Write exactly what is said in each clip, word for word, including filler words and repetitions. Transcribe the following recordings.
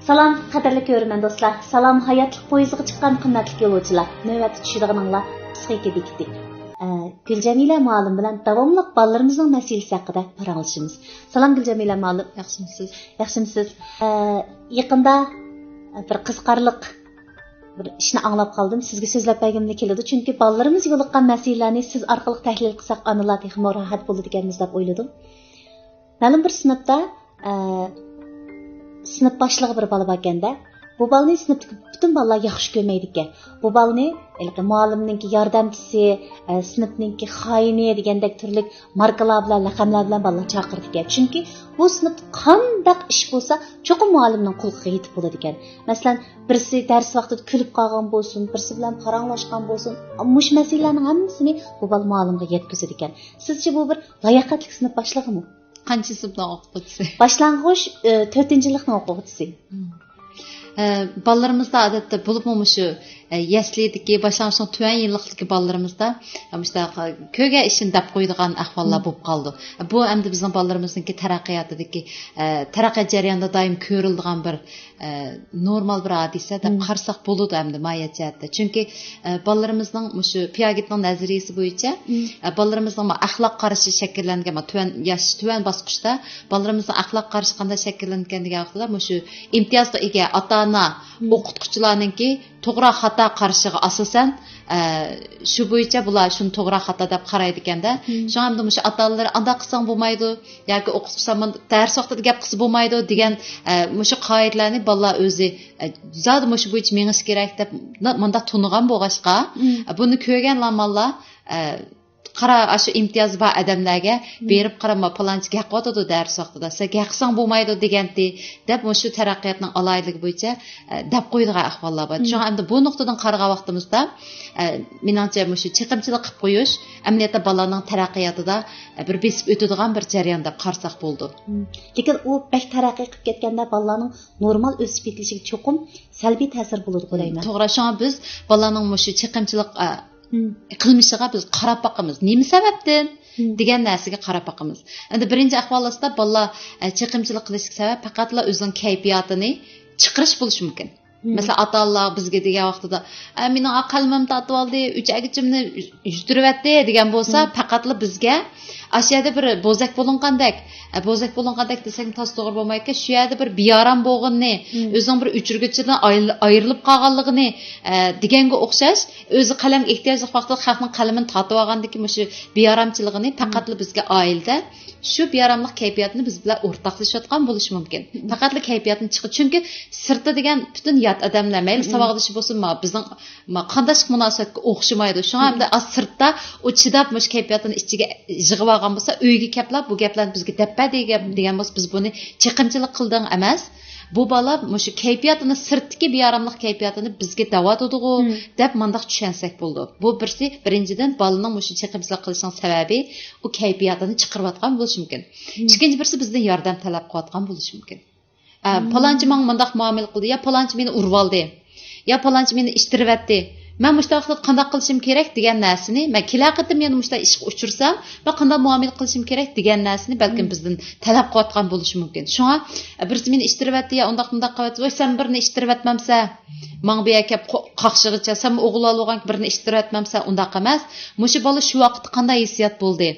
سالام، قەدىرلىك كۆرۈرمەن دوستلار. سالام، ھاياتلىق پويىزىغا چىققان قىممەتلىك يولۇچىلار. نۆۋەتتە چۈشىدىغىنىڭلار پسىخىكا بېكىتى. ئە، گۈلجەمىلە مۇئەللىم بىلەن داۋاملىق بالىلىرىمىزنىڭ مەسىلىسى ھەققىدە پاراڭلىشىمىز. سالام، گۈلجەمىلە مۇئەللىم. ياخشىمۇسىز؟ ياخشىمۇسىز؟ ئە، يېقىندا بىر قىزىقارلىق بىر ئىشنى ئاڭلاپ قالدىم. سىزگە سۆزلەپ بەرگۈملا كېلىدۇ. چۈنكى بالىلىرىمىز يولۇققان مەسىلىلەرنى سىز ئارقىلىق تەھلىل قىلساق، ئانىلار تېخىمۇ راھەت بولىدىكەنمىز دەپ ئويلىدىم. مەلۇم بىر سىنىپتا، ئە، سىنىپ باشلىقى بىر بالا باركەندە، بۇ بالىنى سىنىپتىكى پۈتۈن بالىلار ياخشى كۆرمەيدىكەن. بۇ بالىنى ھېلىقى مۇئەللىمنىڭكى ياردەمچىسى، ئە، سىنىپنىڭكى خائىنى دېگەندەك تۈرلۈك ماركىلار بىلەن، لەقەملەر بىلەن بالىلار چاقىرىدىكەن. چۈنكى بۇ سىنىپتا قانداق ئىش بولسا، چوقۇم مۇئەللىمنىڭ قۇلىقىغا يېتىپ بولىدىكەن. مەسىلەن، بىرسى دەرس ۋاقتىدا كۈلۈپ قالغان بولسۇن، بىرسى بىلەن پاراڭلاشقان بولسۇن، مۇشۇ مەسىلىلەرنىڭ ھەممىسىنى بۇ بالا مۇئەللىمگە يەتكۈزىدىكەن. سىزچە بۇ بىر لاياقەتلىك سىنىپ باشلىقىمۇ؟ قانچىنچى سىنىپنىڭ ئوقۇتقۇچىسى؟ باشلانغۇچ، ئى، تۆتىنچى يىللىقنىڭ ئوقۇغۇچىسى. مم. ئە، بالىلىرىمىزدا ئادەتتە بولۇپمۇ مۇشۇ، ئە، يەسلىدىكى، باشلانغۇچنىڭ تۆۋەن يىللىقلىقى بالىلىرىمىزدا، ئە، مۇشۇنداق، ئە، كۆرگەن ئىشىنى دەپ قويىدىغان ئەھۋاللار مم. بولۇپ قالىدۇ. بۇ ئەمدى بىزنىڭ بالىلىرىمىزنىڭكى تەرەققىياتىدىكى، ئە، تەرەققىيات جەريانىدا دائىم كۆرۈلىدىغان بىر، ئە، نورمال بىر ھادىسە دەپ مم. قارىساق بولىدۇ ئەمدى ماھىيەت جەھەتتە. چۈنكى، ئە، بالىلىرىمىزنىڭ مۇشۇ پىئاگېتنىڭ نەزەرىيىسى بويىچە، مم. ئە، بالىلىرىمىزنىڭ ئەخلاق قارىشى شەكىللەنگەن، تۆۋەن ياش، تۆۋەن باسقۇچتا بالىلىرىمىزنىڭ ئەخلاق قارىشى قانداق شەكىللەنگەن دېگەن ۋاقتىدا مۇشۇ ئىمتىيازغا ئىگە ئاتا-ئانا، مم. ئوقۇتقۇچىلارنىڭكى توغرا خاتا قارىشىغا ئاساسەن، ئە، شۇ بويىچە بۇلار شۇنى توغرا خاتا دەپ قارايدىكەندە. مم. شۇڭا ئەمدى مۇشۇ ئاتا-ئانىلار ئانداق قىلساڭ بولمايدۇ، ياكى ئوقۇتقۇچىلار مۇن-، دەرس ۋاقتىدا گەپ قىلسا بولمايدۇ دېگەن، ئە، مۇشۇ قائىدىلەرنى بالىلار ئۆزى، ئە، زادى مۇشۇ بويىچە مېڭىش كېرەك دەپ نا-، مۇنداق تونۇغان بولغاچقا، مم. ئە، بۇنى كۆرگەن لاماللار، ئە، قارا، ئاشۇ ئىمتىيازى بار ئادەملەرگە مم. بېرىپ قارىما، پالانچى گەق قىلىۋاتىدۇ دەرس ۋاقتىدا، سەن گەق قىلساڭ بولمايدۇ دېگەنتى دەپ مۇشۇ تەرەققىياتنىڭ ئالاھىدىلىكى بويىچە، ئە، دەپ قويىدىغان ئەھۋاللار بار. مم. شۇڭا ئەمدى بۇ نۇقتىدىن قارىغان ۋاقتىمىزدا، ئە، مېنىڭچە مۇشۇ چېقىمچىلىق قىلىپ قويۇش ئەمەلىيەتتە بالىلارنىڭ تەرەققىياتىدا، ئە، بىر بېسىپ ئۆتىدىغان بىر جەريان دەپ قارىساق بولىدۇ. مم. لېكىن ئۇ بەك تەرەققىي قىلىپ كەتكەندە بالىلارنىڭ نورمال ئۆسۈپ يېتىلىشىگە چوقۇم سەلبىي تەسىر بولىدىغۇ دەيمەن. توغرا، شۇڭا بىز بالىلارنىڭ مۇشۇ چېقىمچىلىق، ئە، مم. قىلمىشىغا بىز قاراپ باقىمىز. نېمە سەۋەبتىن؟ مم. دېگەن نەرسىگە قاراپ باقىمىز. ئەمدى بىرىنچى ئەھۋال ئاستىدا بالىلار، ئە، چېقىمچىلىق قىلىشتىكى سەۋەب پەقەتلا ئۆزىنىڭ كەيپىياتىنى چىقىرىش بولۇشى مۇمكىن. مم. مەسىلەن، ئاتا-ئانىلار بىزگە دېگەن ۋاقتىدا، «ئە، مېنىڭ قەلىمىمنى تارتىۋالدى، ئۈچ ئەگىچىمنى يۈتتۈرۈۋەتتى» دېگەن بولسا، مم. پەقەتلا بىزگە ئاشۇ يەردە بىر بوزەك بولۇنغاندەك، ئە، بوزەك بولۇنغاندەك دېسەك تازا توغرا بولمايدىكەن، شۇ يەردە بىر بىئارام بولغىنىنى، مم. ئۆزىنىڭ بىر ئۆچۈرگۈچىدىن ئايرىل-، ئايرىلىپ قالغانلىقىنى، ئە، دېگەنگە ئوخشاش، ئۆزى قەلەمگە ئېھتىياجلىق ۋاقتىدا خەقنىڭ قەلىمىنى تارتىۋالغاندىكى مۇشۇ بىئارامچىلىقىنى مم. پەقەتلا بىزگە ئائىلىدە شۇ بىئاراملىق كەيپىياتىنى بىز بىلەن ئورتاقلىشىۋاتقان بولۇشى مۇمكىن. مم. پەقەتلا كەيپىياتنى چىقىر-، چۈنكى سىرتتا دېگەن پۈتۈن يات ئادەملەر، مەيلى مم. ساۋاقدىشى بولسۇن، ما، بىزنىڭ، ما، قانداشلىق مۇناسىۋەتكە ئوخشىمايدۇ. شۇڭا مم. ئەمدى ئاز سىرتتا ئۇ چىداپ مۇشۇ كەيپىياتنى ئىچىگە يىغىۋالغان بولسا، ئۆيگە كەپلا بۇ گەپلەرنى بىزگە دەپ بەر دېگەن، دېگەن بولسا، بىز بۇنى چېقىمچىلىق قىلدىڭ ئەمەس. بۇ بالا مۇشۇ كەيپىياتىنى، سىرتتىكى بىئاراملىق كەيپىياتىنى بىزگە دەۋاتىدىغۇ مم. دەپ مانداق چۈشەنسەك بولىدۇ. بۇ بىرسى، بىرىنچىدىن، بالىنىڭ مۇشۇ چېقىمچىلىق قىلىشىنىڭ سەۋەبى ئۇ كەيپىياتىنى چىقىرىۋاتقان بولۇشى مۇمكىن. مم. ئىككىنچى بىرسى بىزدىن ياردەم تەلەپ قىلىۋاتقان بولۇشى مۇمكىن. ئە، مم. پالانچى ماڭا مۇنداق مۇئامىلە قىلدى، يا پالانچى مېنى ئۇرۇۋالدى، يا پالانچى مېنى ئىتتىرىۋەتتى. مەن مۇشۇنداق ۋاقىتتا قانداق قىلىشىم كېرەك دېگەن نەرسىنى، مەن كېلەر قېتىم يەنە مۇشۇنداق ئىشقا ئۇچرىسام، مەن قانداق مۇئامىلە قىلىشىم كېرەك دېگەن نەرسىنى بەلكىم مم. بىزدىن تەلەپ قىلىۋاتقان بولۇشى مۇمكىن. شۇڭا، ئە، بىرسى مېنى ئىتتىرىۋەتتى يا ئۇنداق مۇنداق قىلىۋەتتى، ۋاي، سەن بىرنى ئىتتىرىۋەتمەمسەن، ماڭا بۇ يەرگە كەپ قو-، قاقشىغىچە، سەنمۇ ئوغۇل ئالىۋالغان بىرنى ئىتتىرىۋەتمەمسەن، ئۇنداق ئەمەس. مۇشۇ بالا شۇ ۋاقىتتا قانداق ھېسسىيات بولدى؟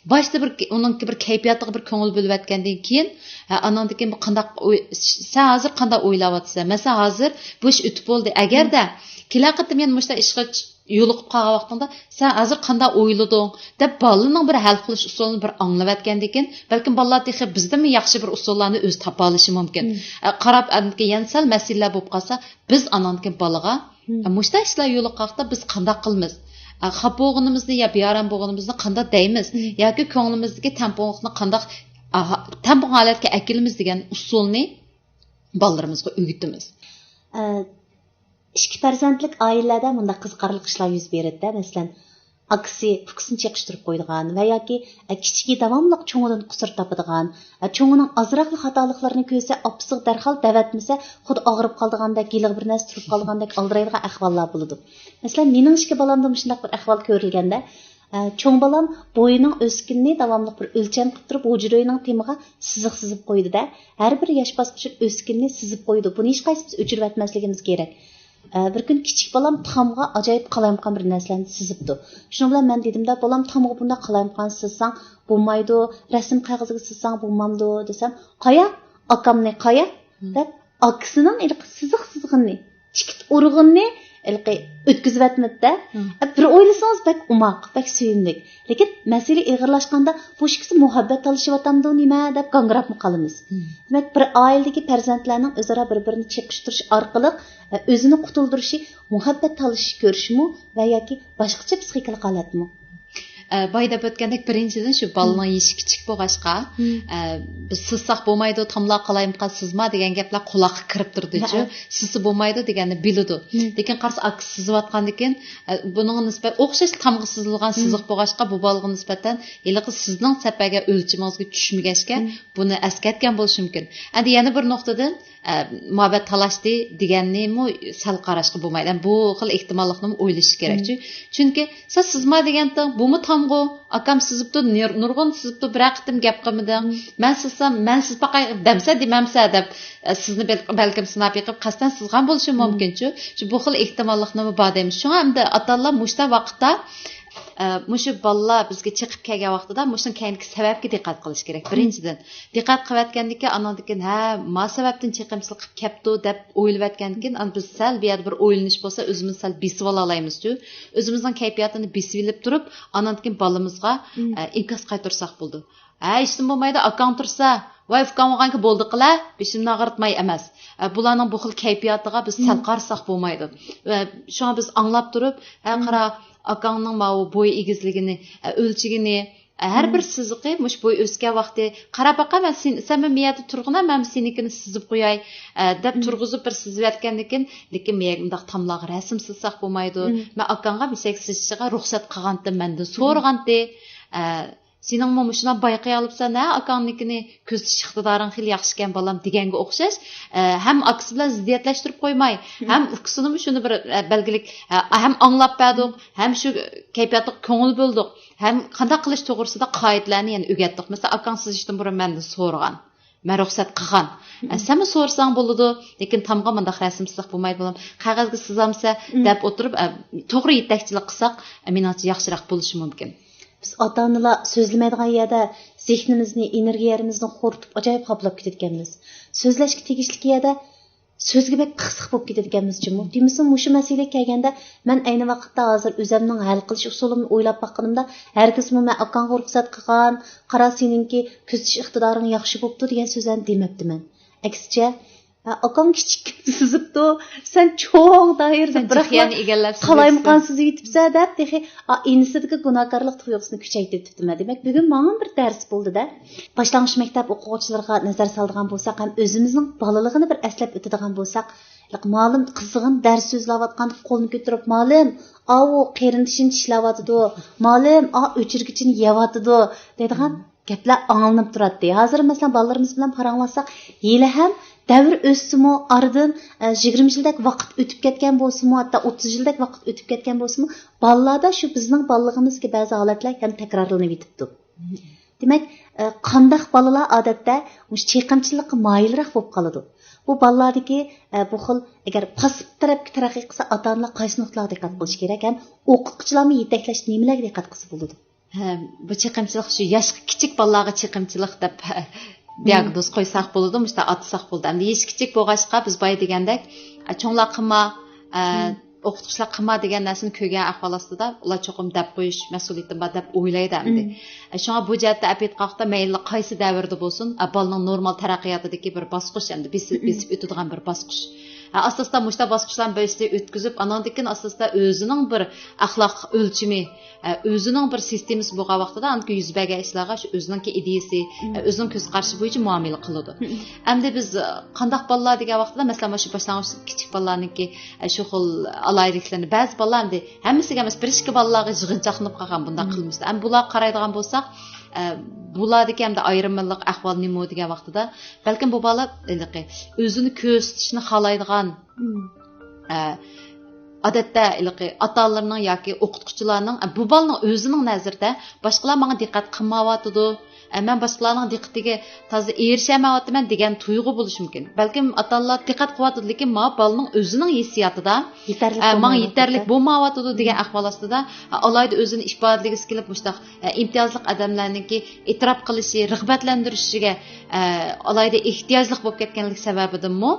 باشتا بىر، ئۇنىڭكى بىر كەيپىياتىغا بىر كۆڭۈل بۆلۈۋەتكەندىن كېيىن، ھە، ئاناندىن كېيىن بۇ قانداق ئوي-، سەن ھازىر قانداق ئويلاۋاتىسەن؟ مەسىلەن، ھازىر بۇ ئىش ئۆتۈپ بولدى. ئەگەردە كېلەر قېتىم يەنە مۇشۇنداق ئىشقا چ-، يولۇقۇپ قالغان ۋاقتىڭدا، سەن ھازىر قانداق ئويلىدىڭ؟ دەپ بالىنىڭ بىر ھەل قىلىش ئۇسۇلىنى بىر ئاڭلىۋەتكەندىن كېيىن، بەلكىم بالىلار تېخى بىزدىنمۇ ياخشى بىر ئۇسۇللارنى ئۆزى تاپالىشى مۇمكىن. مم. ئە، قاراپ، ئەمدى يەنە سەل مەسىلىلەر بولۇپ قالسا، بىز ئاناندىن كېيىن بالىغا، مم. مۇشۇنداق ئىشلار يولۇققان ۋاقىتتا بىز قانداق قىلىمىز؟ ئە، خاپا بولغىنىمىزنى يا بىئارام بولغىنىمىزنى قانداق دەيمىز؟ مم. ياكى كۆڭلىمىزدىكى تەڭپۇڭلۇقنى قانداق، ئاھا، تەڭپۇڭ ھالەتكە ئەكېلىمىز دېگەن ئۇسۇلنى بالىلىرىمىزغا ئۆگىتىمىز. ئە، ئىككى پەرزەنتلىك ئائىلىلەردە مۇنداق قىزىقارلىق ئىشلار يۈز بېرىدىدە، مەسىلەن، ئاكىسى ئۇكىسىنى چېقىشتۇرۇپ قويىدىغان ۋە ياكى، ئە، كىچىكى داۋاملىق چوڭىدىن قۇسۇر تاپىدىغان، ئە، چوڭىنىڭ ئازراقلا خاتالىقلىرىنى كۆرسە، ئاپىسىغا دەرھال دەۋەتمىسە، خۇددى ئاغرىپ قالىدىغاندەك، ھېلىغا بىر نەرسە تۇرۇپ قالىدىغاندەك ئالدىرايدىغان ئەھۋاللار بولىدۇ. مەسىلەن، مېنىڭ ئىككى بالامدا مۇشۇنداق بىر ئەھۋال كۆرۈلگەندە، ئە، چوڭ بالام بويىنىڭ ئۆسكىنىنى داۋاملىق بىر ئۆلچەم قىلىپ تۇرۇپ، ھۇجرا ئۆيىنىڭ تېمىغا سىزىق سىزىپ قويىدۇ-دە. ھەر بىر ياش باسقۇچىنىڭ ئۆسكىنىنى سىزىپ قويىدۇ. بۇنى ھېچقايسىمىز ئۆچۈرۈۋەتمەسلىكىمىز كېرەك. ئە، بىر كۈنى كىچىك بالام تامغا ئاجايىپ قالايمىقان بىر نەرسىلەرنى سىزىپتۇ. شۇنىڭ بىلەن مەن دېدىم-دە، «بالام، تامغا بۇنداق قالايمىقان سىزساڭ بولمايدۇ، رەسىم قەغىزىگە سىزساڭ بولمامدۇ؟» دېسەم، «قايا؟ ئاكامنى قايا؟» دەپ، ئاكىسىنىڭ ھېلىقى سىزىق سىزغىنىنى، چېكىت ئۇرغىنىنى ھېلىقى ئۆتكۈزۈۋەتمىدى-دە. بىر ئويلىسىڭىز، بەك ئوماق، بەك سۆيۈملۈك. لېكىن مەسىلە ئېغىرلاشقاندا، بۇ ئىككىسى مۇھەببەت تالىشىۋاتامدۇ نېمە دەپ گاڭگىراپمۇ قالىمىز. دېمەك، بىر ئائىلىدىكى پەرزەنتلەرنىڭ ئۆزئارا بىر-بىرىنى چېقىشتۇرۇش ئارقىلىق، ئە، ئۆزىنى قۇتۇلدۇرۇشى مۇھەببەت تالىشىش كۆرۈشمۇ ۋە ياكى باشقىچە پسىخىكىلىق ھالەتمۇ؟ ئە، بايا دەپ ئۆتكەندەك، بىرىنچىدىن، شۇ بالىنىڭ يېشى كىچىك بولغاچقا، ئە، بىز سىزساق بولمايدۇ، تاملار قالايمىقان سىزما دېگەن گەپلەر قۇلاققا كىرىپ تۇرىدۇچۇ. سىزسا بولمايدۇ دېگەننى بىلىدۇ. لېكىن قارىسا، ئاكىسى سىزىۋاتقاندىكىن، ئە، بۇنىڭغا نىسبەت ئوخشاش تامغا سىزىلغان سىزىق بولغاچقا، بۇ بالىغا نىسبەتەن ھېلىقى سىزنىڭ سەپەگە، ئۆلچىمىڭىزگە چۈشمىگەچكە، بۇنى ئەسكەرتكەن بولۇشى مۇمكىن. ئەمدى يەنە بىر نۇقتىدىن، ئە، مۇھەببەت تالاشتى دېگەننىمۇ سەل قاراشقا بولمايدۇ. بۇ خىل ئېھتىماللىقنىمۇ ئويلىشىش كېرەك. چۈ-، چۈنكى سەن سىزما دېگەنتىڭ، بۇمۇ تامغۇ. ئاكام سىزىپتۇ، نۇر-، نۇرغۇن سىزىپتۇ، بىرەر قېتىم گەپ قىلمىدىڭ. مەن سىزسام، مەن سىزىپ باقاي دەمسە دېمەمسە دەپ، ئە، سىزنى بەل-، بەلكىم سىناپ بېقىپ، قەستەن سىزغان بولۇشى مۇمكىنچۇ. شۇ، بۇ خىل ئېھتىماللىقنىمۇ بار دەيمىز. شۇڭا ئەمدى ئاتا-ئانىلار مۇشۇنداق ۋاقىتتا، ئە، مۇشۇ بالىلار بىزگە چېقىپ كەلگەن ۋاقتىدا مۇشۇنىڭ كەينىدىكى سەۋەبكە دىققەت قىلىش كېرەك. بىرىنچىدىن، دىققەت قىلىۋەتكەندىن كېيىن، ئاناندىن كېيىن، «ھە، ما سەۋەبتىن چېقىمچىلىق قىلىپ كەپتۇ» دەپ ئويلىۋەتكەندىن كېيىن، ئانا بىز سەل بۇ يەردە بىر ئويلىنىش بولسا، ئۆزىمىزنى سەل بېسىۋالالايمىزچۇ. ئۆزىمىزنىڭ كەيپىياتىنى بېسىۋېلىپ تۇرۇپ، ئاناندىن كېيىن بالىمىزغا، ئە، ئىنكاس قايتۇرساق بولىدۇ. «ھە، ھېچنېمە بولمايدۇ، ئاكاڭ تۇرسا، ۋاي، ئۇكاڭ بولغانكى بولدى قىلە، بېشىمنى ئاغرىتماي» ئەمەس. ئە، بۇلارنىڭ بۇ خىل كەيپىياتىغا بىز سەل قارىساق بولمايدۇ. ۋە شۇڭا بىز ئاڭلاپ تۇرۇپ، «ھە، قارا، ئاكاڭنىڭ ماۋۇ بويى ئېگىزلىكىنى، ئە، ئۆلچىگىنى، ئە، ھەر بىر سىزىقى مۇشۇ بوي ئۆسكەن ۋاقتى، قاراپ باقا، مەن سېنى، سەن مەن مۇ يەردە تۇرغىنا، مەن سېنىڭكىنى سىزىپ قوياي»، ئە، دەپ تۇرغۇزۇپ بىر سىزىۋەتكەندىن كېيىن، لېكىن مەن مۇنداق تاملارغا رەسىم سىزساق بولمايدۇ. مەن ئاكاڭغا مۇشەك سىزىشىغا رۇخسەت قىلغانتىم، مەندىن سورىغانتى. ئە، سېنىڭمۇ مۇشۇنداق بايقىيالىپسەن ھە، ئاكاڭنىڭكىنى كۆزىتىش ئىقتىدارىڭ خېلى ياخشىكەن بالام دېگەنگە ئوخشاش، ئە، ھەم ئاكىسى بىلەن زىددىيەتلەشتۈرۈپ قويماي، ھەم ئۇكىسىنىمۇ شۇنى بىر، ئە، بەلگىلىك، ئە، ھەم ئاڭلاپ بەردۇق، ھەم شۇ كەيپىياتقا كۆڭۈل بۆلدۇق، ھەم قانداق قىلىش توغرىسىدا قائىدىلەرنى يەنە ئۆگەتتۇق. مەسىلەن، ئاكاڭ سىزىشتىن بۇرۇن مەندىن سورىغان. مەن رۇخسەت قىلغان. ئە، سەنمۇ سورىساڭ بولىدۇ، لېكىن تامغا مۇنداق رەسىم سىزساق بولمايدۇ بالام. قەغەزگە سىزامسە دەپ ئولتۇرۇپ، ئە، توغرا يېتەكچىلىك قىلساق، ئە، مېنىڭچە ياخشىراق بولۇشى مۇمكىن. بىز ئاتا-ئانىلار سۆزلىمەيدىغان يەردە زېھنىمىزنى، ئېنېرگىيەمىزنى خورىتىپ، ئاجايىپ خاپىلاپ كېتىدىكەنمىز. سۆزلەشكە تېگىشلىك يەردە سۆزگە بەك قىسىق بولۇپ كېتىدىكەنمىز جۇمۇ. دېمىسىمۇ، مۇشۇ مەسىلىگە كەلگەندە، مەن ئەينى ۋاقىتتا ھازىر ئۆزەمنىڭ ھەل قىلىش ئۇسۇلۇمنى ئويلاپ باققىنىمدا، ھەرگىزمۇ مەن ئاكاڭغا رۇخسەت قىلغان، قارا، سېنىڭكى كۆزىتىش ئىقتىدارىڭ ياخشى بوپتۇ دېگەن سۆزلەرنى دېمەپتىمەن. ئەكسىچە، ھە، ئاكاڭ كىچىككىنە سىزىپتۇ، سەن چوڭ دائىرىدە سەن بىراقلا چېھرىيەنى ئىگىلەپسىز، قالايمىقان سىزىۋېتىپسەن دەپ، تېخى، ئا، ئىنىسىدىكى گۇناھكارلىق تۇيغۇسىنى كۈچەيتىۋېتىپتىمەن. دېمەك، بۈگۈن ماڭىمۇ بىر دەرس بولدى-دە. باشلانغۇچ مەكتەپ ئوقۇغۇچىلىرىغا نەزەر سالىدىغان بولساق ھەم ئۆزىمىزنىڭ بالىلىقىنى بىر ئەسلەپ ئۆتىدىغان بولساق، مۇئەللىم قىزغىن دەرس سۆزلەۋاتقاندا قولىنى كۆتۈرۈپ، «مۇئەللىم، ئاۋۇ قېرىندىشىم چىشلەۋاتىدۇ، مۇئەللىم، ئا ئۆچۈرگىچىنى يەۋاتىدۇ» دەيدىغان گەپلەر ئاڭلىنىپ تۇراتتى. ھازىر، مەسىلەن، بالىلىرىمىز بىلەن پاراڭلاشساق، ھېلىھەم دەۋر ئۆتسىمۇ، ئارىدىن، ئە، يىگىرمە يىلدەك ۋاقىت ئۆتۈپ كەتكەن بولسىمۇ، ھەتتا ئوتتۇز يىلدەك ۋاقىت ئۆتۈپ كەتكەن بولسىمۇ، بالىلاردا شۇ بىزنىڭ بالىلىقىمىزدىكى بەزى ھالەتلەر يەنە تەكرارلىنىۋېتىپتۇ. دېمەك، ئە، قانداق بالىلار ئادەتتە مۇشۇ چېقىمچىلىققا مايىلراق بولۇپ قالىدۇ؟ بۇ بالىلاردىكى، ئە، بۇ خىل، ئەگەر پاسسىپ تەرەپكە تەرەققىي قىلسا، ئاتا-ئانىلار قايسى نۇقتىلارغا دىققەت قىلىشى كېرەك ھەم ئوقۇتقۇچىلارمۇ يېتەكلەشتە نېمىلەرگە دىققەت قىلسا بولىدۇ؟ ھە، بۇ چېقىمچىلىق شۇ ياشقا كىچىك بالىلارغا چېقىمچىلىق دەپ، ھە، دىياگنوز قويساق بولىدۇ، مۇشۇنداق ئاتىساق بولىدۇ. ئەمدى يېشى كىچىك بولغاچقا، بىز بايا دېگەندەك، ئە، چوڭلار قىلما، ئە، ئوقۇتقۇچىلار قىلما دېگەن نەرسىنى كۆرگەن ئەھۋال ئاستىدا، ئۇلار چوقۇم دەپ قويۇش مەسئۇلىيىتىم بار دەپ ئويلايدۇ ئەمدى. ئە، شۇڭا بۇ جەھەتتە ئەپ ئېيتقان ۋاقىتتا، مەيلى قايسى دەۋردە بولسۇن، ئە، بالىنىڭ نورمال تەرەققىياتىدىكى بىر باسقۇچ، ئەمدى بېسىپ، بېسىپ ئۆتىدىغان بىر باسقۇچ. ئە، ئاستا-ئاستا مۇشۇنداق باسقۇچلارنى بىرسى ئۆتكۈزۈپ، ئاناندىن كېيىن ئاستا-ئاستا ئۆزىنىڭ بىر ئەخلاق ئۆلچىمى، ئە، ئۆزىنىڭ بىر سىستېمىسى بولغان ۋاقتىدا، ئاندىكى يۈز بەرگەن ئىشلارغا شۇ ئۆزىنىڭكى ئىدىيىسى، ئە، ئۆزىنىڭ كۆز قارىشى بويىچە مۇئامىلە قىلىدۇ. ئەمدى بىز، ئە، قانداق بالىلار دېگەن ۋاقتىدا، مەسىلەن، مانا شۇ باشلانغۇچ كىچىك بالىلارنىڭكى، ئە، شۇ خىل ئالاھىدىلىكلىرىنى، بەزى بالىلار ئەمدى ھەممىسىگە ئەمەس، بىر ئىككى بالىلارغا يىغىنچاقلىنىپ قالغان بۇنداق قىلمىشتا. ئەمدى بۇلارغا قارايدىغان بولساق، ئە، بۇلاردىكى ئەمدى ئايرىملىق ئەھۋال نېمە دېگەن ۋاقتىدا، بەلكىم بۇ بالا ھېلىقى ئۆزىنى كۆرسىتىشنى خالايدىغان، ئە، ئادەتتە ھېلىقى ئاتا-ئانىلىرىنىڭ ياكى ئوقۇتقۇچىلارنىڭ، بۇ بالىنىڭ ئۆزىنىڭ نەزىرىدە باشقىلار ماڭا دىققەت قىلمايۋاتىدۇ، مەن باشقىلارنىڭ دىققىتىگە تازا ئېرىشەلمەيۋاتىمەن دېگەن تۇيغۇ بولۇشى مۇمكىن. بەلكىم ئاتا-ئانىلار دىققەت قىلىۋاتىدۇ، لېكىن ماۋۇ بالىنىڭ ئۆزىنىڭ ھېسسىياتىدا، يېتەرلىك ئە، ماڭا بولمايۋاتىدۇ. يېتەرلىك بولمايۋاتىدۇ دېگەن ئەھۋال ئاستىدا، ئە، ئالاھىدە ئۆزىنى ئىپادىلىگۈسى كېلىپ، مۇشۇنداق، ئە، ئىمتىيازلىق ئادەملەرنىڭكى ئېتىراپ قىلىشى، رىغبەتلەندۈرۈشىگە، ئە، ئالاھىدە ئېھتىياجلىق بولۇپ كەتكەنلىك سەۋەبىدىنمۇ،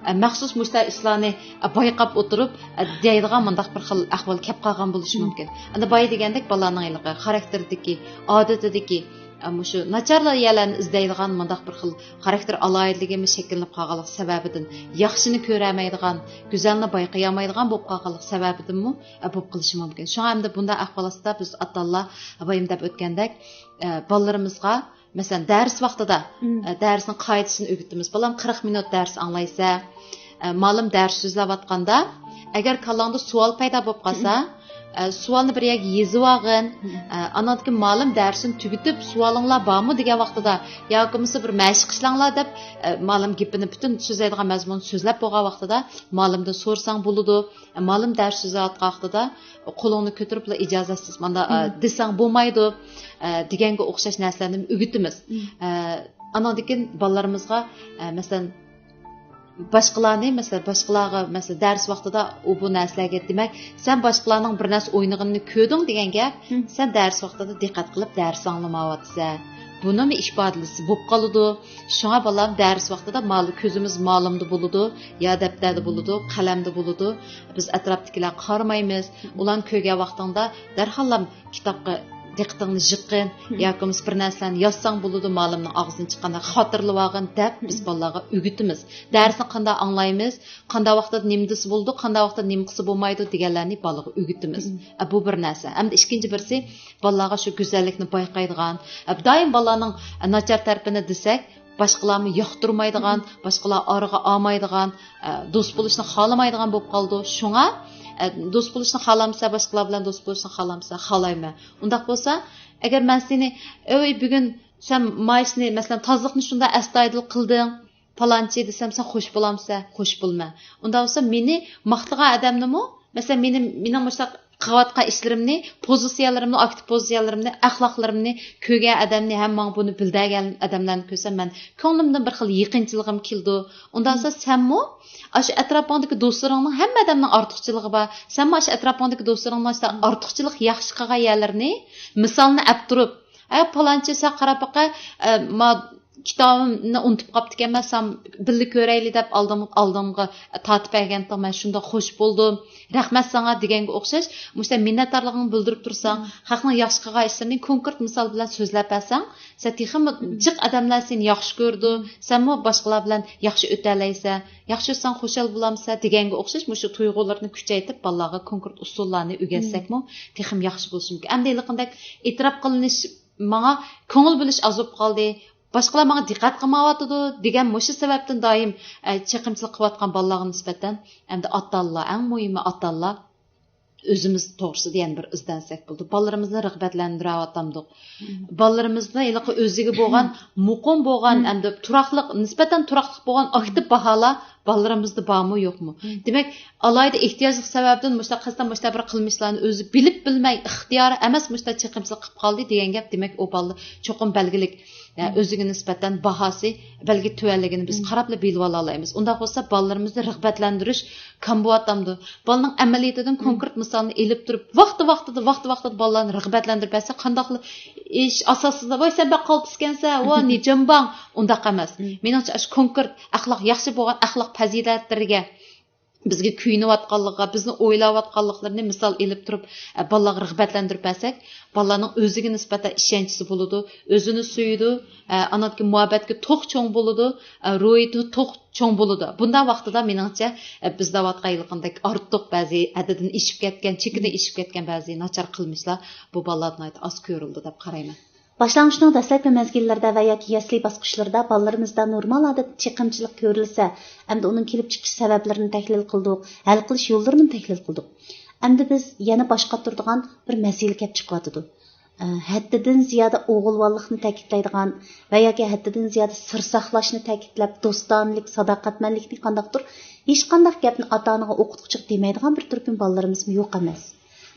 ئە، مەخسۇس مۇشۇنداق ئىشلارنى، ئە، بايقاپ ئولتۇرۇپ، ئە، دەيدىغان مۇنداق بىر خىل ئەھۋال كەپ قالغان بولۇشى مۇمكىن. ئەمدى بايا دېگەندەك بالىلارنىڭ ھېلىقى خاراكتېرىدىكى، ئادىتىدىكى، ئە، مۇشۇ ناچارلا يەرلەرنى ئىزدەيدىغان مۇنداق بىر خىل خاراكتېر ئالاھىدىلىكىمۇ شەكىللىنىپ قالغانلىق سەۋەبىدىن، ياخشىنى كۆرەلمەيدىغان، گۈزەلنى بايقىيالمايدىغان بولۇپ قالغانلىق سەۋەبىدىنمۇ، ئە، بولۇپ قېلىشى مۇمكىن. شۇڭا ئەمدى بۇنداق ئەھۋال ئاستىدا بىز ئاتا-ئانىلار بايام دەپ ئۆتكەندەك، ئە، بالىلىرىمىزغا، مەسىلەن، دەرس ۋاقتىدا، ئە، دەرسنىڭ قائىدىسىنى ئۆگىتىمىز. بالام، قىرىق مىنۇت دەرس ئاڭلايسەن. ئە، مالىم دەرس سۆزلەۋاتقاندا، ئەگەر كاللاڭدا سوئال پەيدا بولۇپ قالسا، ئە، سوئالنى بىر يەرگە يېزىۋالغىن. ئە، ئاناندىن كېيىن مالىم دەرسىنى تۈگىتىپ، سوئالىڭلار بارمۇ دېگەن ۋاقتىدا، ياكى بولمىسا بىر مەشىق ئىشلەڭلار دەپ، ئە، مالىم گېپىنى پۈتۈن سۆزلەيدىغان مەزمۇننى سۆزلەپ بولغان ۋاقتىدا مالىمدىن سورىساڭ بولىدۇ. ئە، مالىم دەرس سۆزلەۋاتقان ۋاقتىدا قولۇڭنى كۆتۈرۈپلا ئىجازەتسىز مانا، ئە، دېسەڭ بولمايدۇ، ئە، دېگەنگە ئوخشاش نەرسىلەرنى ئۆگىتىمىز. ئە، ئاناندىن كېيىن بالىلىرىمىزغا، ئە، مەسىلەن، باشقىلارنى، مەسىلەن، باشقىلارغا، مەسىلەن، دەرس ۋاقتىدا ئۇ بۇ نەرسىلەرگە، دېمەك، سەن باشقىلارنىڭ بىر نەرسە ئوينىغىنىنى كۆردۈڭ دېگەن گەپ، سەن دەرس ۋاقتىدا دىققەت قىلىپ دەرس ئاڭلىمايۋاتىسەن. بۇنىمۇ ئىپادىلىسە بولۇپ قالىدۇ. شۇڭا بالام دەرس ۋاقتىدا مال-، كۆزىمىز مالىمدا بولىدۇ، يا دەپتەردە بولىدۇ، قەلەمدە بولىدۇ. بىز ئەتراپتىكىلەرگە قارىمايمىز. ئۇلارنى كۆرگەن ۋاقتىڭدا دەرھاللا كىتابقا دىققىتىڭنى يىغقىن، ياكى بولمىسا بىر نەرسىلەرنى يازساڭ بولىدۇ، مالىمنىڭ ئاغزىدىن چىققاندا خاتىرىلىۋالغىن دەپ بىز بالىلارغا ئۆگىتىمىز. دەرسنى قانداق ئاڭلايمىز، قانداق ۋاقىتتا نېمە دېسە بولىدۇ، قانداق ۋاقىتتا نېمە قىلسا بولمايدۇ دېگەنلەرنى بالىغا ئۆگىتىمىز. ئە، بۇ بىر نەرسە. ئەمدى ئىككىنچى بىرسى، بالىلارغا شۇ گۈزەللىكنى بايقايدىغان، ئە، دائىم بالىلارنىڭ، ئە، ناچار تەرىپىنى دېسەك، باشقىلارمۇ ياقتۇرمايدىغان، باشقىلار ئارىغا ئالمايدىغان، ئە، دوست بولۇشنى خالىمايدىغان بولۇپ قالىدۇ. شۇڭا، ئە، دوست بولۇشنى خالامسەن، باشقىلار بىلەن دوست بولۇشنى خالامسەن، خالايمەن. ئۇنداق بولسا، ئەگەر مەن سېنى، ئۆي، بۈگۈن سەن مايسىنى، مەسىلەن، تازىلىقنى شۇنداق ئەستايىدىل قىلدىڭ، پالانچى دېسەم، سەن خوش بولامسەن؟ خوش بولىمەن. ئۇنداق بولسا، مېنى ماختىغان ئادەمنىمۇ، مەسىلەن، مېنى، مېنىڭ مۇشۇنداق قىلىۋاتقان ئىشلىرىمنى، پوزىتسىيەلىرىمنى، ئاكتىپ پوزىتسىيەلىرىمنى، ئەخلاقلىرىمنى كۆرگەن ئادەمنى ھەم ماڭا بۇنى بىلدۈرگەن ئادەملەرنى كۆرسەم، مەن كۆڭلۈمدىن بىر خىل يېقىنچىلىقىم كېلىدۇ. ئۇنداق بولسا، سەنمۇ ئاشۇ ئەتراپىڭدىكى دوستلىرىڭنىڭ ھەممە ئادەمنىڭ ئارتۇقچىلىقى بار. سەنمۇ ئاشۇ ئەتراپىڭدىكى دوستلىرىڭنىڭ ئاشۇنداق ئارتۇقچىلىق ياخشى قىلغان يەرلىرىنى مىسالنى ئەپ تۇرۇپ، ئە، پالانچى، سەن قاراپ باقە، ئە، ما كىتابىمنى ئۇنتۇپ قاپتىكەنمەن، سەن بىللە كۆرەيلى دەپ ئالدىم-، ئالدىمغا تارتىپ بەرگەنتىڭ، مەن شۇنداق خوش بولدۇم. رەھمەت ساڭا دېگەنگە ئوخشاش، مۇشۇنداق مىننەتدارلىقىڭنى بىلدۈرۈپ تۇرساڭ، خەقنىڭ ياخشى قىلغان ئىشلىرىنى كونكرېت مىسال بىلەن سۆزلەپ بەرسەڭ، سەن تېخىمۇ جىق ئادەملەر سېنى ياخشى كۆرىدۇ، سەنمۇ باشقىلار بىلەن ياخشى ئۆتەلەيسەن، ياخشى ئۆتسەڭ خۇشال بولامسەن دېگەنگە ئوخشاش مۇشۇ تۇيغۇلىرىنى كۈچەيتىپ، بالىلارغا كونكرېت ئۇسۇللارنى ئۆگەتسەكمۇ تېخىمۇ ياخشى بولۇشى مۇمكىن. ئەمدى ھېلىقىدەك ئېتىراپ قىلىنىش ماڭا كۆڭۈل بۆلۈش ئاز بولۇپ قالدى، باشقىلار ماڭا دىققەت قىلمايۋاتىدۇ دېگەن مۇشۇ سەۋەبتىن دائىم، ئە، چېقىمچىلىق قىلىۋاتقان بالىلارغا نىسبەتەن ئەمدى ئاتا-ئانىلار، ئەڭ مۇھىمى ئاتا-ئانىلار ئۆزىمىز توغرىسىدا يەنە بىر ئىزدەنسەك بولىدۇ. بالىلىرىمىزنى رىغبەتلەندۈرۈۋاتامدۇق؟ بالىلىرىمىزنى ھېلىقى ئۆزىگە بولغان مۇقىم بولغان، ئەمدى تۇراقلىق، نىسبەتەن تۇراقلىق بولغان ئاكتىپ باھالار بالىلىرىمىزدا بارمۇ يوقمۇ؟ دېمەك، ئالاھىدە ئېھتىياجلىق سەۋەبتىن مۇشۇنداق قەستەن مۇشۇنداق بىر قىلمىشلارنى ئۆزى بىلىپ بىلمەي ئىختىيارى ئەمەس مۇشۇنداق چېقىمچىلىق قىلىپ قالدى دېگەن گەپ. دېمەك، ئۇ بالىدا چوقۇم بەلگىلىك، ئە، ئۆزىگە نىسبەتەن باھاسى بەلگە تۆۋەنلىكىنى بىز قاراپلا بىلىۋالالايمىز. ئۇنداق بولسا بالىلىرىمىزنى رىغبەتلەندۈرۈش كەم بولۇۋاتامدۇ؟ بالىنىڭ ئەمەلىيىتىدىن كونكرېت مىسالنى ئېلىپ تۇرۇپ، ۋاقتى ۋاقتىدا، ۋاقتى ۋاقتىدا بالىلارنى رىغبەتلەندۈرۈپ بەرسە، قانداقلا ئىش ئاساسىدا، ۋاي، سەن بەك قالتىسكەنسەن، ۋا، نىجىمباڭ، ئۇنداق ئەمەس. مېنىڭچە، ئاشۇ كونكرېت ئەخلاق، ياخشى بولغان ئەخلاق پەزىلەتلىرىگە، بىزگە كۆيۈنۈۋاتقانلىقىغا، بىزنى ئويلاۋاتقانلىقلىرىنى مىسال ئېلىپ تۇرۇپ، ئە، بالىلارغا رىغبەتلەندۈرۈپ بەرسەك، بالىلارنىڭ ئۆزىگە نىسبەتەن ئىشەنچىسى بولىدۇ، ئۆزىنى سۆيىدۇ، ئە، ئانىڭدىكى مۇھەببەتكە توق چوڭ بولىدۇ، ئە، روھىيىتى توق چوڭ بولىدۇ. بۇنداق ۋاقتىدا، مېنىڭچە، ئە، بىز دەۋاتقان ھېلىقىدەك ئارتۇق، بەزى ھەددىدىن ئېشىپ كەتكەن، چېكىدىن ئېشىپ كەتكەن بەزى ناچار قىلمىشلار بۇ بالىلاردا ناھايىتى ئاز كۆرۈلىدۇ دەپ قارايمەن. باشلانغۇچنىڭ دەسلەپكى مەزگىللىرىدە ۋە ياكى يەسلى باسقۇچلىرىدا بالىلىرىمىزدا نورمال ھالەتتە چېقىمچىلىق كۆرۈلسە، ئەمدى ئۇنىڭ كېلىپ چىقىش سەۋەبلىرىنى تەھلىل قىلدۇق، ھەل قىلىش يوللىرىنىمۇ تەھلىل قىلدۇق. ئەمدى بىز يەنە باش قاتۇرىدىغان بىر مەسىلە كەپ چىقىۋاتىدۇ. ھەددىدىن زىيادە ئوغۇلۋانلىقنى تەكىتلەيدىغان ۋە ياكى ھەددىدىن زىيادە سىر ساقلاشنى تەكىتلەپ، دوستانىلىك، ساداقەتمەنلىكنى، قانداقتۇر ھېچقانداق گەپنى ئاتا-ئانىغا ئوقۇتقۇچىغا دېمەيدىغان بىر تۈركۈم بالىلىرىمىزمۇ يوق ئەمەس.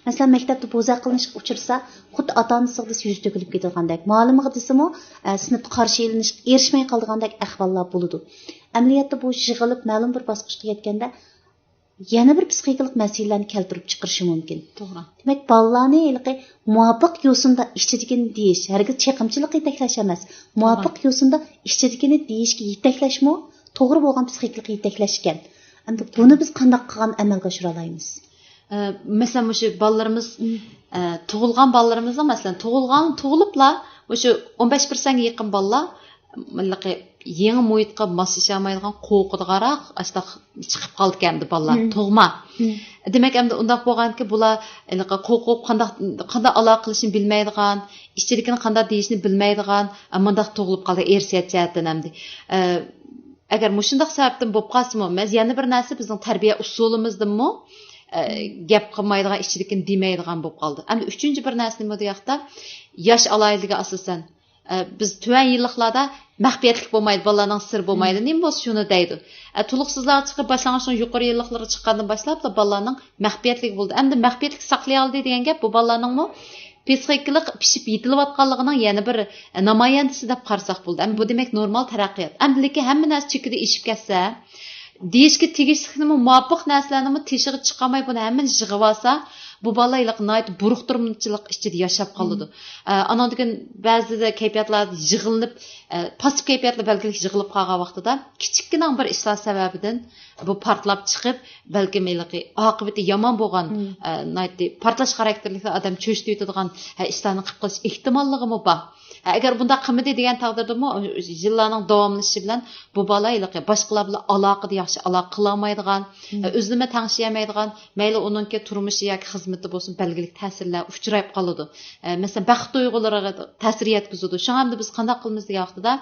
مەسىلەن، مەكتەپتە بوزەك قىلىنىشقا ئۇچرىسا، خۇددى ئاتا-ئانىسىغا دېسە يۈزى تۆكۈلۈپ كېتىدىغاندەك، مۇئەللىمىغا دېسىمۇ، ئە، سىنىپتا قارشى ئېلىنىشقا ئېرىشمەي قالىدىغاندەك ئەھۋاللار بولىدۇ. ئەمەلىيەتتە بۇ يىغىلىپ مەلۇم بىر باسقۇچقا يەتكەندە، يەنە بىر پسىخىكىلىق مەسىلىلەرنى كەلتۈرۈپ چىقىرىشى مۇمكىن. توغرا. دېمەك، بالىلارنى ھېلىقى مۇۋاپىق يوسۇندا ئىچىدىكىنى دېيىش، ھەرگىز چېقىمچىلىققا يېتەكلەش ئەمەس، مۇۋاپىق يوسۇندا ئىچىدىكىنى دېيىشكە يېتەكلەشمۇ توغرا بولغان پسىخىكىلىققا يېتەكلەش ئىكەن. ئەمدى بۇنى بىز قانداق قىلغان ئەمەلگە ئاشۇرالايمىز؟ ئە، مەسىلەن، مۇشۇ بالىلىرىمىز، ئە، تۇغۇلغان بالىلىرىمىزنىڭ، مەسىلەن، تۇغۇلغان، تۇغۇلۇپلا مۇشۇ ئون بەش پىرسەنتكە يېقىن بالىلار ھېلىقى يېڭى مۇھىتقا ماسلىشالمايدىغان، قورقىدىغانراق، ئاشۇنداق چىقىپ قالىدىكەن ئەمدى بالىلار، تۇغما. دېمەك، ئەمدى ئۇنداق بولغاندىكىن بۇلار ھېلىقى قورقۇپ، قانداق، قانداق ئالاقە قىلىشنى بىلمەيدىغان، ئىچىدىكىنى قانداق دېيىشنى بىلمەيدىغان، مۇنداق تۇغۇلۇپ قالدى ئىرسىيەت جەھەتتىن ئەمدى. ئە، ئەگەر مۇشۇنداق سەۋەبتىن بولۇپ قالسىمۇ، مەن يەنە بىر نەرسە بىزنىڭ تەربىيە ئۇسۇلىمىزدىنمۇ، ئە، گەپ قىلمايدىغان، ئىچىدىكىنى دېمەيدىغان بولۇپ قالدى. ئەمدى ئۈچىنچى بىر نەرسە نېمە دېگەندە، ياش ئالاھىدىلىكىگە ئاساسەن، ئە، بىز تۆۋەن يىللىقلاردا مەخپىيەتلىك بولمايدۇ، بالىلارنىڭ سىرى بولمايدۇ، نېمە بولسا شۇنى دەيدۇ. ئە، تولۇقسىزلارغا چىقىپ باشلانغۇچنىڭ يۇقىرى يىللىقلىرىغا چىققاندىن باشلاپلا بالىلارنىڭ مەخپىيەتلىك بولدى. ئەمدى مەخپىيەتلىك ساقلىيالدى دېگەن گەپ، بۇ بالىلارنىڭمۇ پسىخىكىلىق پىشىپ يېتىلىۋاتقانلىقىنىڭ يەنە بىر، ئە، نامايەندىسى دەپ قارىساق بولىدۇ. ئەمدى بۇ دېمەك نورمال تەرەققىيات. ئەمدى لېكىن ھەممە نەرسە چېكىدە ئېشىپ كەتسە، دېيىشكە تېگىشلىكنىمۇ مۇۋاپىق نەرسىلەرنىمۇ تېشىغا چىقارماي بۇنى ھەممىنى يىغىۋالسا، بۇ بالا ھېلىقى ناھايىتى بۇرۇقتۇرمىچىلىق ئىچىدە ياشاپ قالىدۇ. ئە، ئانىڭدىن كېيىن بەزىدە كەيپىياتلار يىغىلىنىپ، ئە، پاسسىپ كەيپىياتلا بەلگىلىك يىغىلىپ قالغان ۋاقتىدا كىچىككىنە بىر ئىشلار سەۋەبىدىن بۇ پارتلاپ چىقىپ، بەلكىم ھېلىقى ئاقىۋىتى يامان بولغان، ئە، ناھايىتى پارتلاش خاراكتېرلىك ئادەم چۆچۈتۈۋېتىدىغان، ئە، ئىشلارنى قىلىپ قېلىش ئېھتىماللىقىمۇ بار. ئە، ئەگەر بۇنداق قىلمىدى دېگەن تەقدىردىمۇ، يىللارنىڭ داۋاملىشىشى بىلەن بۇ بالا ھېلىقى باشقىلار بىلەن ئالاقىدە ياخشى ئالاقە قىلالمايدىغان، ئە، ئۆزىنىمۇ تەڭشىيەلمەيدىغان، مەيلى ئۇنىڭكى تۇرمۇشى ياكى خىزمىتى بولسۇن، بەلگىلىك تەسىرلەر ئۇچراپ قالىدۇ. ئە، مەسىلەن، بەخت تۇيغۇلىرىغا تەسىر يەتكۈزىدۇ. شۇڭا ئەمدى بىز قانداق قىلىمىز دېگەن ۋاقتىدا،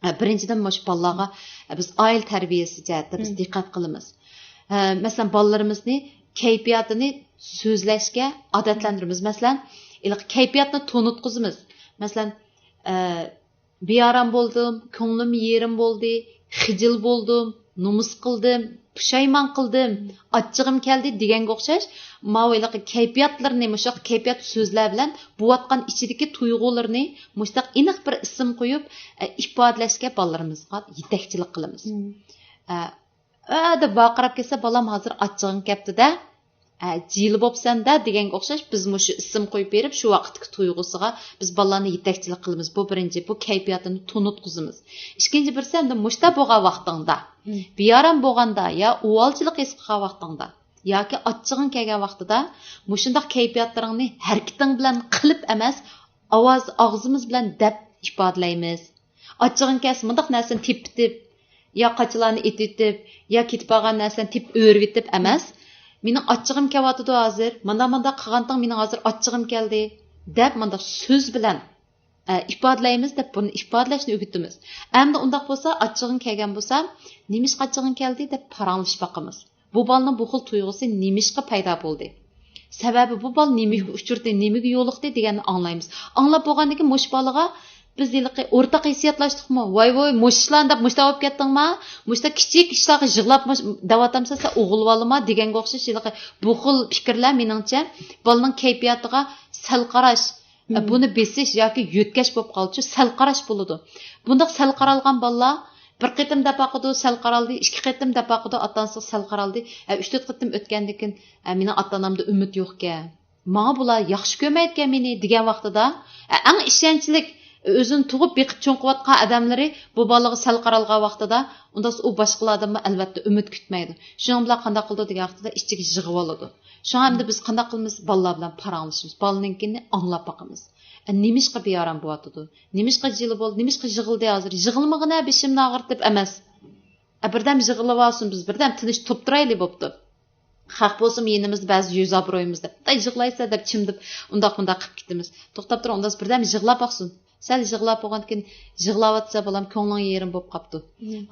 ئە، بىرىنچىدىن، مۇشۇ بالىلارغا، ئە، بىز ئائىلە تەربىيەسى جەھەتتە بىز دىققەت قىلىمىز. ئە، مەسىلەن، بالىلىرىمىزنى كەيپىياتىنى سۆزلەشكە ئادەتلەندۈرىمىز. مەسىلەن، ھېلىقى كەيپىياتنى تونۇتقۇزىمىز. مەسىلەن، ئە، بىئارام بولدۇم، كۆڭلۈم يېرىم بولدى، خىجىل بولدۇم، نومۇس قىلدىم، پۇشايمان قىلدىم، ئاچچىقىم كەلدى دېگەنگە ئوخشاش، ماۋۇ ھېلىقى كەيپىياتلىرىنى، مۇشۇ كەيپىيات سۆزلەر بىلەن بوۋاتقان ئىچىدىكى تۇيغۇلىرىنى مۇشۇنداق ئېنىق بىر ئىسىم قويۇپ، ئە، ئىپادىلەشكە بالىلىرىمىزغا يېتەكچىلىك قىلىمىز. ئە، ئە دەپ ۋارقىراپ كەتسە، بالام ھازىر ئاچچىقىڭ كەپتۇ-دە، ئە، جىلە بوپسەن-دە دېگەنگە ئوخشاش، بىز مۇشۇ ئىسىم قويۇپ بېرىپ، شۇ ۋاقىتتىكى تۇيغۇسىغا بىز بالىلارنى يېتەكچىلىك قىلىمىز. بۇ بىرىنچى، بۇ كەيپىياتىنى تونۇتقۇزىمىز. ئىككىنچى بىرسى، ئەمدى مۇشۇنداق بولغان ۋاقتىڭدا، بىئارام بولغاندا يا ئۇۋالچىلىق ھېس قىلغان ۋاقتىڭدا ياكى ئاچچىقىڭ كەلگەن ۋاقتىدا مۇشۇنداق كەيپىياتلىرىڭنى ھەرىكىتىڭ بىلەن قىلىپ ئەمەس، ئاۋاز، ئاغزىمىز بىلەن دەپ ئىپادىلەيمىز. ئاچچىقىڭ كەلسە، مۇنداق نەرسىنى تېپىپ، يا قاچىلارنى ئېتىۋېتىپ، يا كېتىپ بارغان نەرسىلەرنى تېپىپ ئۆرۈۋېتىپ ئەمەس، مېنىڭ ئاچچىقىم كېلىۋاتىدۇ ھازىر، مانداق، مانداق قىلغانتىڭ، مېنىڭ ھازىر ئاچچىقىم كەلدى، دەپ مانداق سۆز بىلەن، ئە، ئىپادىلەيمىز دەپ بۇنى ئىپادىلەشنى ئۆگىتىمىز. ئەمدى ئۇنداق بولسا، ئاچچىقىڭ كەلگەن بولسا، نېمىشقا ئاچچىقىڭ كەلدى دەپ پاراڭلىشىپ باقىمىز. بۇ بالىنىڭ بۇ خىل تۇيغۇسى نېمىشقا پەيدا بولدى؟ سەۋەبى بۇ بالا نېمىگە ئۇچرىدى، نېمىگە يولۇقتى دېگەننى ئاڭلايمىز. ئاڭلاپ بولغاندىن كېيىن مۇشۇ بالىغا بىز ھېلىقى ئورتاق ھېسسىياتلاشتۇقمۇ؟ ۋاي ۋوي، مۇشۇ ئىشلارنى دەپ مۇشۇنداق بولۇپ كەتتىڭما؟ مۇشۇنداق كىچىك ئىشلارغا يىغلاپ مۇش-، دەۋاتامسەن سەن ئوغۇل بالىما دېگەنگە ئوخشاش ھېلىقى بۇ خىل پىكىرلەر مېنىڭچە بالىنىڭ كەيپىياتىغا سەل قاراش، ئە، بۇنى بېسىش ياكى يۆتكەش بولۇپ قالىدۇ. سەل قاراش بولىدۇ. بۇنداق سەل قارالغان بالىلار بىر قېتىم دەپ باقىدۇ، سەل قارالدى، ئىككى قېتىم دەپ باقىدۇ، ئاتا-ئانىسىغا سەل قارالدى. ئە، ئۈچ-تۆت قېتىم ئۆتكەندىن كېيىن، ئە، مېنىڭ ئاتا-ئانامدا ئۈمىد يوقكەن. ماڭا بۇلار ياخشى كۆرمەيدىكەن مېنى دېگەن ۋاقتىدا، ئە، ئەڭ ئىشەنچلىك، ئۆزىنى تۇغۇپ بېقىپ چوڭ قىلىۋاتقان ئادەملىرى بۇ بالىغا سەل قارالغان ۋاقتىدا، ئۇنداقتا ئۇ باشقىلاردىنمۇ ئەلۋەتتە ئۈمىد كۈتمەيدۇ. شۇنىڭ بىلەن قانداق قىلىدۇ دېگەن ۋاقتىدا ئىچىگە يىغىۋالىدۇ. شۇڭا ئەمدى بىز قانداق قىلىمىز؟ بالىلار بىلەن پاراڭلىشىمىز. بالىنىڭكىنى ئاڭلاپ باقىمىز. ئە، نېمىشقا بىئارام بولۇۋاتىدۇ؟ نېمىشقا جىلە بولدى؟ نېمىشقا يىغلىدى ھازىر؟ يىغلىمىغىنە، بېشىمنى ئاغرىتىپ ئەمەس. ئە، بىردەم يىغلىۋالسۇن، بىز بىردەم تىنچ تۇرۇپ تۇرايلى بوپتۇ. خەق بولسىمۇ يېنىمىزدا بەزى يۈز ئابرۇيىمىز دەپ، دە يىغلايسەن دەپ چىمدىپ ئۇنداق مۇنداق قىلىپ كېتىمىز. توختاپ تۇرۇڭ، ئۇنداق بىردەم يىغلاپ باقسۇن. سەل يىغلاپ بولغاندىن كېيىن، يىغلاۋاتسا بالام كۆڭلۈڭ يېرىم بولۇپ قاپتۇ.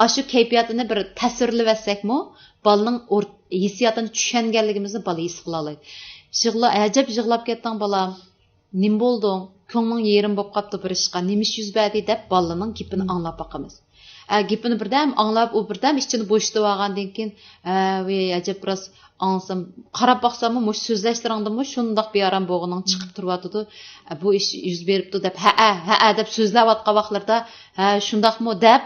ئاشۇ كەيپىياتىنى بىر تەسۋىرلىۋەتسەكمۇ، بالىنىڭ ئور-، ھېسسىياتىنى چۈشەنگەنلىكىمىزنى بالا ھېس قىلالايدۇ. يىغلا، ئەجەب يىغلاپ كەتتىڭ بالام. نېمە بولدۇڭ؟ كۆڭلۈڭ يېرىم بولۇپ قاپتۇ بىر ئىشقا. نېمە ئىش يۈز بەردى؟» دەپ بالىنىڭ گېپىنى ئاڭلاپ باقىمىز. ئە، گېپىنى بىردەم ئاڭلاپ، ئۇ بىردەم ئىچىنى بوشىتىۋالغاندىن كېيىن، ھە، ۋەي، ئەجەب راست ئاڭلىسام، قاراپ باقساممۇ، مۇشۇ سۆزلەشلىرىڭدىنمۇ شۇنداق بىئارام بولغىنىڭ چىقىپ تۇرۇۋاتىدۇ. ئە، بۇ ئىش يۈز بېرىپتۇ دەپ، ھەئە، ھەئە دەپ سۆزلەۋاتقان ۋاقىتلىرىدا، ھە، شۇنداقمۇ دەپ،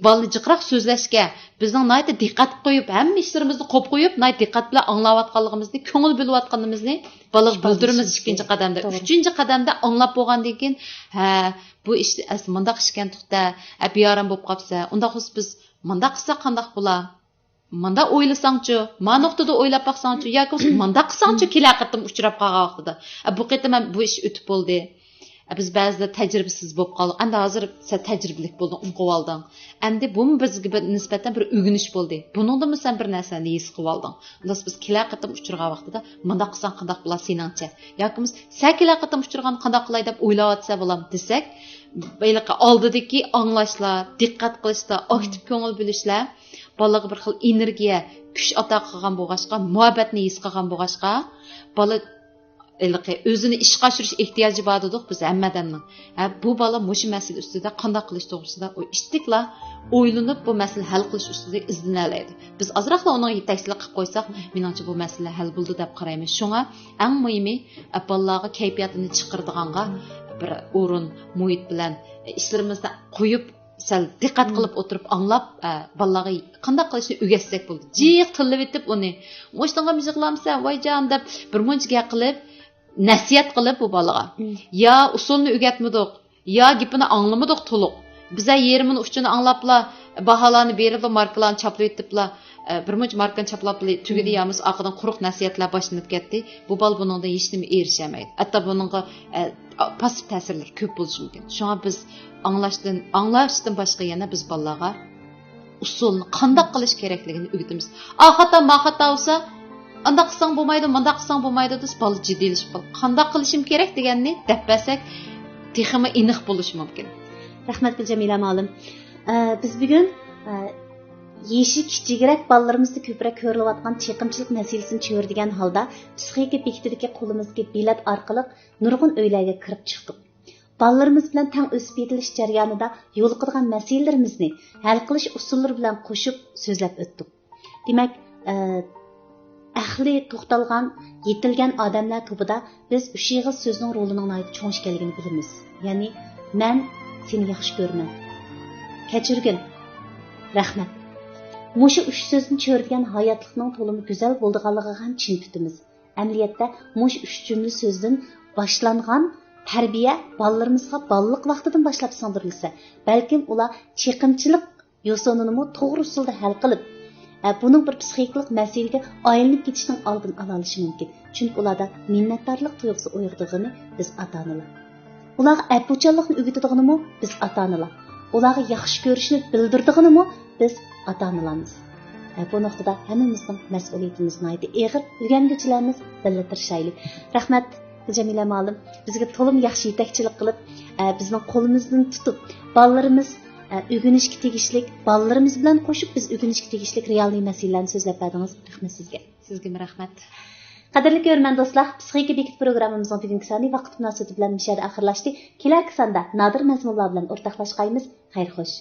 بالىنى جىقراق سۆزلەشكە، بىزنىڭ ناھايىتى دىققەت قويۇپ، ھەممە ئىشلىرىمىزنى قوپ قويۇپ، ناھايىتى دىققەت بىلەن ئاڭلاۋاتقانلىقىمىزنى، كۆڭۈل بۆلۈۋاتقىنىمىزنى بالىغا بىلدۈرىمىز ئىككىنچى قەدەمدە. ئۈچىنچى قەدەمدە ئاڭلاپ بولغاندىن كېيىن، ھە، بۇ ئىش ئەسلى مۇنداق ئىشكەن تۇختا، ئە، بىئارام بولۇپ قاپسەن. ئۇنداق بولسا بىز مۇنداق قىلساق قانداق بولا؟ مۇنداق ئويلىساڭچۇ؟ ما نۇقتىدا ئويلاپ باقساڭچۇ؟ ياكى بولمىسا مۇنداق قىلساڭچۇ؟ كېلەر قېتىم ئۇچراپ قالغان ۋاقتىدا. ئە، بۇ قېتىم ھەم بۇ ئىش ئۆتۈپ بولدى. ئە، بىز بەزىدە تەجرىبىسىز بولۇپ قالدۇق. ئەمدى ھازىر سەن تەجرىبىلىك بولدۇڭ، ئۇقۇۋالدىڭ. ئەمدى بۇمۇ بىزگە بىر نىسبەتەن بىر ئۆگىنىش بولدى. بۇنىڭدىنمۇ سەن بىر نەرسىنى ھېس قىلىۋالدىڭ. ئۇنداق بىز كېلەر قېتىم ئۇچرىغان ۋاقتىدا مۇنداق قىلساڭ قانداق بولا سېنىڭچە؟ ياكى بولمىسا سەن كېلەر قېتىم ئۇچرىغاندا قانداق قىلاي دەپ ئويلاۋاتىسەن بالام دېسەك، ھېلىقى ئالدىدىكى ئاڭلاشلار، دىققەت قىلىشلار، ئاكتىپ كۆڭۈل بۆلۈشلەر بالىغا بىر خىل ئېنېرگىيە، كۈچ ئاتا قىلغان بولغاچقا، مۇھەببەتنى ھېس قىلغان بولغاچقا، بالا ھېلىقى ئۆزىنى ئىشقا ئاشۇرۇش ئېھتىياجى بار دېدۇق بىز ھەممە ئادەمنىڭ. ھە، بۇ بالا مۇشۇ مەسىلە ئۈستىدە قانداق قىلىش توغرىسىدا ئۇ ئىتتىكلا ئويلىنىپ، بۇ مەسىلە ھەل قىلىش ئۈستىدە ئىزدىنەلەيدۇ. بىز ئازراقلا ئۇنىڭغا يېتەكچىلىك قىلىپ قويساق، مېنىڭچە بۇ مەسىلە ھەل بولدى دەپ قارايمەن. شۇڭا ئەڭ مۇھىمى، ئە، بالىلارغا كەيپىياتىنى چىقىرىدىغانغا بىر ئورۇن، مۇھىت بىلەن، ئە، ئىشلىرىمىزنى قويۇپ، سەل دىققەت قىلىپ ئولتۇرۇپ ئاڭلاپ، ئە، بالىلارغا قانداق قىلىشنى ئۆگەتسەك بولدى. جىق تىللىۋېتىپ ئۇنى، «مۇشتىڭغا يىغلامسەن، ۋايجان» دەپ بىر مۇنچە گەپ قىلىپ، نەسىھەت قىلىپ بۇ بالىغا. يا ئۇسۇلنى ئۆگەتمىدۇق، يا گېپىنى ئاڭلىمىدۇق تولۇق. بىزە يېرىمىنى ئۇچىنى ئاڭلاپلا، باھالارنى بېرىپلا، ماركىلارنى چاپلىۋېتىپلا، ئە، بىر مۇنچە ماركىنى چاپلاپ تۈگىدى، يا بولمىسا ئارقىدىن قۇرۇق نەسىھەتلەر باشلىنىپ كەتتى. بۇ بالا بۇنىڭدىن ھېچنېمە ئېرىشەلمەيدۇ. ھەتتا بۇنىڭغا، ئە، پاسسىپ تەسىرلىرى كۆپ بولۇشى مۇمكىن. شۇڭا بىز ئاڭلاشتىن، ئاڭلاشتىن باشقا يەنە بىز بالىلارغا ئۇسۇلنى قانداق قىلىش كېرەكلىكىنى ئۆگىتىمىز. ئا خاتا، ما خاتا بولسا، ئانداق قىلساڭ بولمايدۇ، مانداق قىلساڭ بولمايدۇ دېسە، بالا جىددىيلىشىپ قالىدۇ. قانداق قىلىشىم كېرەك دېگەننى دەپ بەرسەك، تېخىمۇ ئېنىق بولۇشى مۇمكىن. رەھمەت، گۈلجەمىلە مۇئەللىم. ئە، بىز بۈگۈن، ئە، يېشى كىچىكرەك بالىلىرىمىزدا كۆپرەك كۆرۈلۈۋاتقان چېقىمچىلىق مەسىلىسىنى چۆرىدىگەن ھالدا، پسىخىكا بېكىتىدىكى قولىمىزدىكى بېلەت ئارقىلىق نۇرغۇن ئۆيلەرگە كىرىپ چىقتۇق. بالىلىرىمىز بىلەن تەڭ ئۆسۈپ يېتىلىش جەريانىدا يولۇقىدىغان مەسىلىلىرىمىزنى ھەل قىلىش ئۇسۇللىرى بىلەن قوشۇپ سۆزلەپ ئۆتتۇق. دېمەك، ئە، ئەقلى توختالغان، يېتىلگەن ئادەملەر توپىدا بىز ئۈچ ئېغىز سۆزنىڭ رولىنىڭ ناھايىتى چوڭ ئىكەنلىكىنى بىلىمىز. يەنى، مەن سېنى ياخشى كۆرىمەن. كەچۈرگىن. رەھمەت. مۇشۇ ئۈچ سۆزنى چۆرىدىگەن ھاياتلىقنىڭ تولىمۇ گۈزەل بولىدىغانلىقىغا ھەم چىن پۈتىمىز. ئەمەلىيەتتە، مۇشۇ ئۈچ جۈملە سۆزدىن باشلانغان تەربىيە بالىلىرىمىزغا بالىلىق ۋاقتىدىن باشلاپ سىڭدۈرۈلسە، بەلكىم ئۇلار چېقىمچىلىق يوسۇنىنىمۇ توغرا ئۇسۇلدا ھەل قىلىپ، ئە، بۇنىڭ بىر پسىخىكىلىق مەسىلىگە ئايلىنىپ كېتىشنىڭ ئالدىنى ئالالىشى مۇمكىن. چۈنكى ئۇلاردا مىننەتدارلىق تۇيغۇسى ئويغىتىدىغىنى بىز ئاتا-ئانىلار. ئۇلارغا ئەپۇچانلىقنى ئۆگىتىدىغىنىمۇ بىز ئاتا-ئانىلار. ئۇلارغا ياخشى كۆرۈشنى بىلدۈرىدىغىنىمۇ بىز ئاتا-ئانىلارمىز. ئە، بۇ نۇقتىدا ھەممىمىزنىڭ مەسئۇلىيىتىمىز ناھايىتى ئېغىر. ئۆگەنگۈچىلەرمىز، بىللە تىرىشايلى. رەھمەت، جەمىلە مۇئەللىم. بىزگە تولىمۇ ياخشى يېتەكچىلىك قىلىپ، ئە، بىزنىڭ قولىمىزدىن تۇتۇپ، بالىلىرىمىز، ئە، ئۆگىنىشكە تېگىشلىك، بالىلىرىمىز بىلەن قوشۇپ بىز ئۆگىنىشكە تېگىشلىك رېئالنىي مەسىلىلەرنى سۆزلەپ بەردىڭىز. رەھمەت سىزگە. سىزگىمۇ رەھمەت. قەدىرلىك كۆرۈرمەن دوستلار، پسىخىكا بېكىت پروگراممىمىزنىڭ بۈگۈنكى سانى ۋاقىت مۇناسىۋىتى بىلەن مۇشۇ يەردە ئاخىرلاشتى. كېلەركى ساندا نادىر مەزمۇنلار بىلەن ئورتاقلاشقايمىز. خەير خوش.